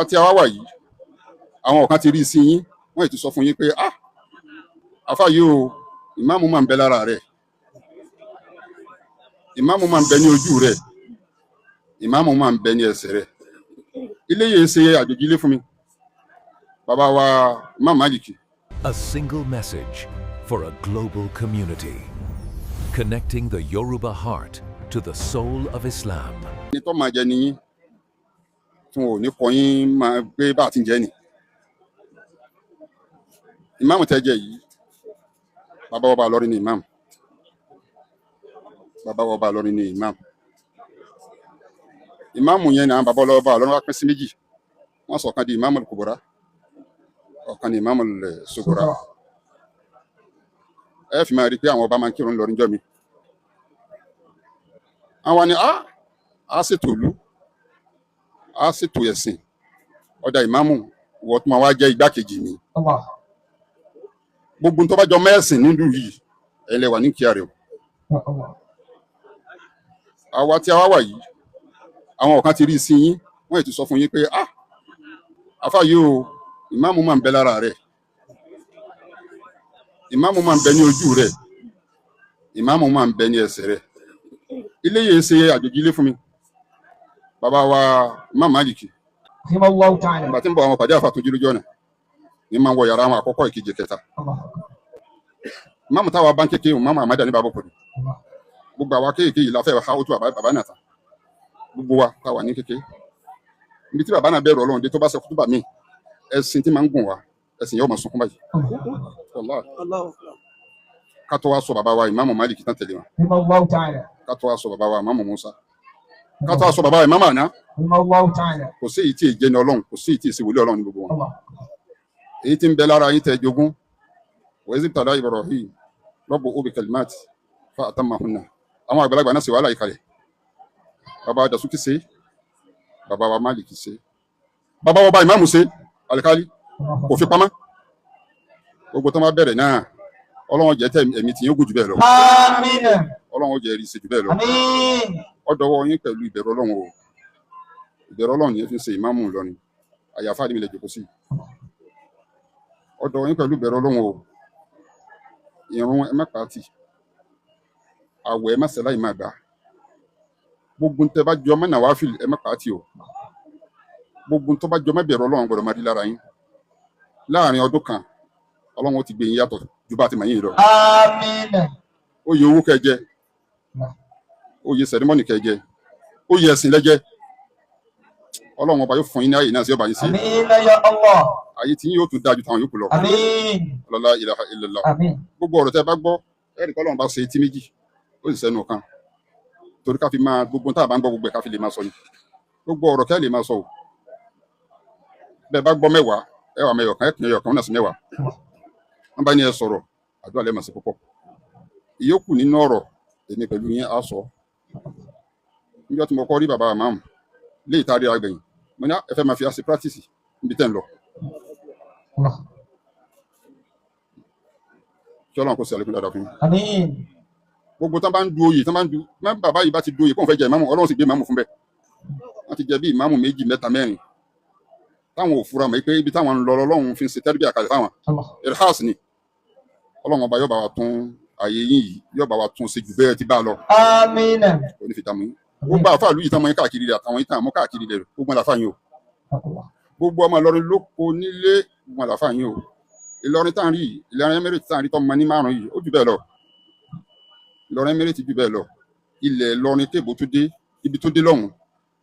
Tí a wá wà yìí, àwọn kan ti rí sí yín, wọ́n ì ti sọ fún yín pé, "Ah, àfa yìí o, ìmáàmù máa ń bẹ lára rẹ̀, ìmáàmù máa ń bẹ ní ojú rẹ̀, ìmáàmù máa ń bẹ ní ẹsẹ̀ rẹ̀." Ilé yìí ṣe àjòjì ilé fún mi, bàbá wa Imam Maliki. A single message for a global community. Connecting the Yoruba heart to the soul of Islam. Ẹni tó máa jẹ níyín tí wọn ò ní kọ yín máa gbé bá a ti ń jẹ ni. Ìmáàmù tẹ́ jẹ yìí, bàbá wa bá lọrin ní ìmáàmù, bàbá wa bá lọrin ní ìmáàmù. Ìmáàmù yẹn ní àwọn bàbá ọlọ́wọ́ bá lọrin wá pín sí méjì. Wọ́n sọ ọ̀kan di ìmáàmù kubura, ọ̀kan ní ìmáàmù sugura. Ẹ fi máa rí i pé àwọn ọba máa ń kírun lọrin jọ mi. Àwọn ni a ṣètò ìlú, a ṣètò ẹ̀sìn ọ̀dà. Ìmáàmù, wọ́n tún máa wá jẹ́ igbákejì mi. Allah. Gbogbo tó bá jọ mẹ́sìn nílùú yìí, ẹ̀yin lẹ wà ní kíá rẹ̀ o. Ya Allah. Àwa tí a wá wà yìí, àwọn kan ti rí sí yín, wọ́n ì ti sọ fún yín pé, "Ah, àfa yìí o, ìmáàmù máa ń bẹ lára rẹ̀, ìmáàmù máa ń bẹ ní ojú rẹ̀, ìmáàmù máa ń bẹ ní ẹsẹ̀ rẹ̀." Ilé yìí ṣe àjòjì ilé fún mi, bàbá wa Imam Maliki. Rahimallahu ta'ala. Ìgbà tí ń bọ̀, àwọn pàdé àfa tó jí lójú ọ̀nà ní máa ń wọ yàrá àwọn àkọ́kọ́, ìkejì, kẹta. Allah. Ìmáàmù táwa bá ń kékeré, ìmáàmù àmàdà ní bàbá pọ̀jù. Allah. Gbogbo àwa kéèké yìí la fẹ́ ha ó tó bàbá bàbá náà tán. Gbogbo wa táwa ní kékeré, ibi tí bàbá náà bẹ̀rù Ọlọ́run dé, tó bá ṣe kútúbà míì, ẹ̀sìn tí máa ń gùn wá, ẹ̀sìn yóò máa sunkún báyìí. Wallahi. Ká tó wá sọ bàbá wa ìmáàmù Málìkì tán tẹ̀lé wọn. Rahimallahu ta'ala. Ká tó wá sọ bàbá wa ìmáàmù Musa, ká tó wá sọ bàbá wa ìmáàmù àná. Rahimallahu ta'ala. Kò sí èyí tí ì jẹ́ ní Ọlọ́run, kò sí èyí tí ì ṣe wòlíì Ọlọ́run ní gbogbo wọn. Allah. Èyí tí ń bẹ lára yín tẹ́ jogún, وإذ ابتلى إبراهيم ربه بكلمات فأتمهن. Àwọn àgbàlagbà náà sì wàhálà yìí kalẹ̀. Bàbá Dasuki ṣe, bàbá wa Málìkì ṣe, bàbá wa bá ìmáàmù ṣe, alikali kò fi pamọ́. Gbogbo tó máa bẹ̀rẹ̀ náà, Ọlọ́run jẹ́ tẹ̀ ẹ̀mí tí yín ó gùn jù bẹ́ẹ̀ lọ. Àmín. Ọlọ́run jẹ́ rí ṣe jù bẹ́ẹ̀ lọ. Àmín. Ọ̀dọ̀wọ́ yín pẹ̀lú ìbẹ̀rù Ọlọ́run o. Ìbẹ̀rù Ọlọ́run yẹn fi ń ṣe ìmáàmù Ìlọrin. Àyàfáà mi lè jòkó sí. Ọ̀dọ̀wọ́ yín pẹ̀lú ìbẹ̀rù Ọlọ́run o. Ìrun, ẹ má pàtì. Àwẹ̀, ẹ má ṣẹláì má gbà. Gbogbo ń tẹ bá jọ mọ́ nàwáfìlì, ẹ má pàtì o. Gbogbo ń tó bá jọ mọ́ ìbẹ̀rù Ọlọ́run gbọ́dọ̀ máa rí lára yín. Láàrin ọdún kan, Ọlọ́run ó ti gbé yín yàtọ̀ ju bá a ti mọ̀ yín lọ. Àmín. Oyè owó kẹjẹ, oyè ceremony kẹjẹ, oyè ẹ̀sìn lẹ́jẹ́. Ọlọ́run ọba yóò fún yín ní ààyè náà sí ọba yín sí. Àmín ya Allah. Ààyè tí yín yóò tún dáa ju táwọn yòókù lọ. Àmín. لا إله إلا الله. Àmín. Gbogbo ọ̀rọ̀ tẹ́ bá gbọ́, ẹ̀rí kọ́ Ọlọ́run bá ṣe etí méjì, ó sì sẹ́nu kan, torí ká fi máa gbogbo tá a bá ń gbọ́, gbogbo ẹ̀ ká fi lè máa sọ ni. Gbogbo ọ̀rọ̀ kẹ́ lè máa sọ o. Bẹ́ẹ̀ bá gbọ́ 10, ẹ wà mẹ́yọ̀ kan, ẹ kìí ẹyọ kan náà sí 10. Wọ́n bá ní ẹ sọ̀rọ̀, àdúrà lẹ́ẹ̀mọ̀ sí púpọ̀. Ìyókù nínú ọ̀rọ̀, èmi pẹ̀lú yín á sọ. Níjọ́ tí mo kọ́ rí bàbá àmàmù lé ìtarí agbẹ̀yìn, mo ní, "Ẹ fẹ́ máa fi àṣẹ practice níbi tẹ́ ń lọ." Allah. Kí Ọlọ́run kó ṣe àlékún dáadáa fún yín. Àmín. Gbogbo tán bá ń du oyè, tán bá ń du má, bàbá yìí bá ti du oyè kóun fẹ́ jẹ ìmáàmù, Ọlọ́run sì gbé ìmáàmù fún bẹ́ẹ̀. Wọ́n ti jẹ bí ìmáàmù méjì, mẹ́ta, mẹ́rin, táwọn ò fura mọ́ pé ibi táwọn ń lọ, Ọlọ́run fi ń ṣe tẹ́rìbíà kalẹ̀ fáwọn. Allah. Irhas ni. Ọlọ́run ọba yóò bá wa tún ààyè yín yìí, yóò bá wa tún ṣe jù bẹ́ẹ̀ ti bá a lọ. Àmín. Kò ní fi dààmú yín. Gbogbo àfáà yìí tán mọ́ yín káàkiri rẹ̀, àtàwọn yìí tán mọ́ káàkiri rẹ̀, gbogbo àlàfáà yín o. Allah. Gbogbo ọmọ Ìlọrin lóko nílé, gbogbo àlàfáà yín o. Ìlọrin tá à ń rí yìí, Ìlọrin Emirate tá à ń rí tọ́ mọ ní márùn yìí, ó jù bẹ́ẹ̀ lọ. Ìlọrin Emirate jù bẹ́ẹ̀ lọ. Ilẹ̀ Ìlọrin kébò tó dé ibi tó dé lọ́hùn,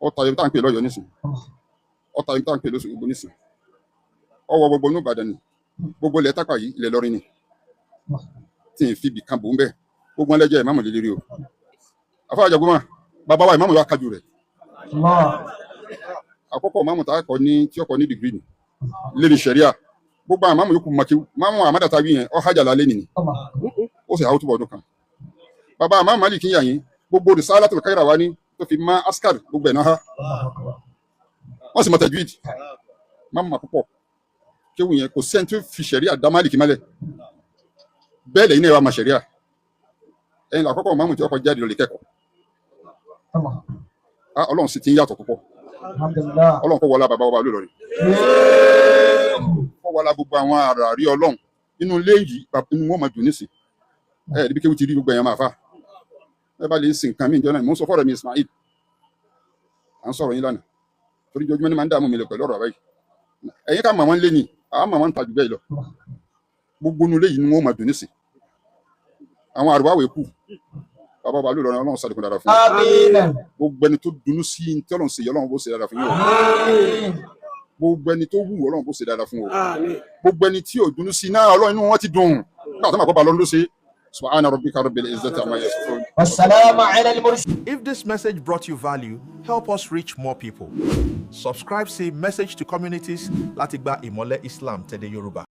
ó tayọ ibi tá à ń pè lọ́yọ̀ọ́ nísìn, ó tayọ ibi tá à ń pè lóṣogbo nísìn, ọwọ́ gbogbo inú Ìbàdàn ni. Gbogbo ilẹ̀ Tápà yìí, ilẹ̀ Ìlọrin ni, tí n fi ibì kan bò ń bẹ̀. Gbogbo wọn lẹ́jọ́ ìmáàmù lélẹ́rí o. Àfáà Àjàgbọ́n, bàbá wa ìmáàmù wa kájú rẹ̀. Allah. Àkọ́kọ́ ìmáàmù tá a kọ́ ní tí ọkọ̀ ní degree ni lérí sẹ̀ríà. Gbogbo àwọn ìmáàmù yòókù makiw. Máàmù àmàdà tàbí yẹn ọ hájà lálẹ́ nìyí. Allah. Ó sì háwó túbọ̀ ọdún kan. Bàbá àmàmù Málíkì yà yín, gbogbo Risalatul Qayrawani tó fi má askar, gbogbo ẹ̀ náà ha. Wọ́n sì mọ tajwid, máàmù mà púpọ̀. Kéwù yẹn, kò sẹ́ni tó fi sẹ̀ríà dá Málíkì mọ́lẹ̀ bẹ́ẹ̀. Lẹ́yìn náà wà má sẹ̀ríà. Ẹ̀yin làkọ́kọ́ máàmù tí ọkọ̀ jáde lọ lè kẹ́kọ̀ọ́. Allah. Ah, Ọlọ́run sì ti ń yàtọ̀ púpọ̀. Alhamdulillah. Ọlọ́run kó wọlá bàbá wa lórí, kó wọlá gbogbo àwọn àràrí Ọlọ́run inú ilé yìí, inú wọn máa dùn nísìn. Ẹ ẹ níbi kéwù ti rí gbogbo ẹ̀yàn máa fà. Ẹ bá lè sin nǹkan mi ìjọ náà, mò ń sọ fọ́ọ̀rọ̀ mi Ismail, à ń sọ̀rọ̀ yín lánàá torí jọjúmọ́ ni máa ń dààmú mi lọ pẹ̀lú ọ̀rọ̀ àbáyé. Ẹ̀yin ká mọ̀ wọ́n lé ní, àwọn mọ̀ wọ́n ń ta jù bẹ́ẹ̀ lọ. Gbogbo inú ilé yìí ni wọ́n máa dùn nísìn. Àwọn àrùwáwò kù bàbá wa lórí, Ọlọ́run sàdékùn dáadáa fún yín. Amina. Gbogbo ẹni tó dunnú sí ní tí Ọlọ́run ṣe yìí, Ọlọ́run bó ṣe dáadáa fún yín o. Àmín. Gbogbo ẹni tó wù, Ọlọ́run bó ṣe dáadáa fún o. Gbogbo ẹni tí ò dunnú sí náà, Ọlọ́run inú wọn ti dùn nígbà tó máa kọ́ bá lọ́run ló ṣe. Subhana rabbika rabbil izzati amma yasifun. Wassalamu ala al-mursalin. If this message brought you value, help us reach more people. Subscribe sí Message to Communities láti gba ìmọ́lẹ̀ Islam tẹ̀lé Yorùbá.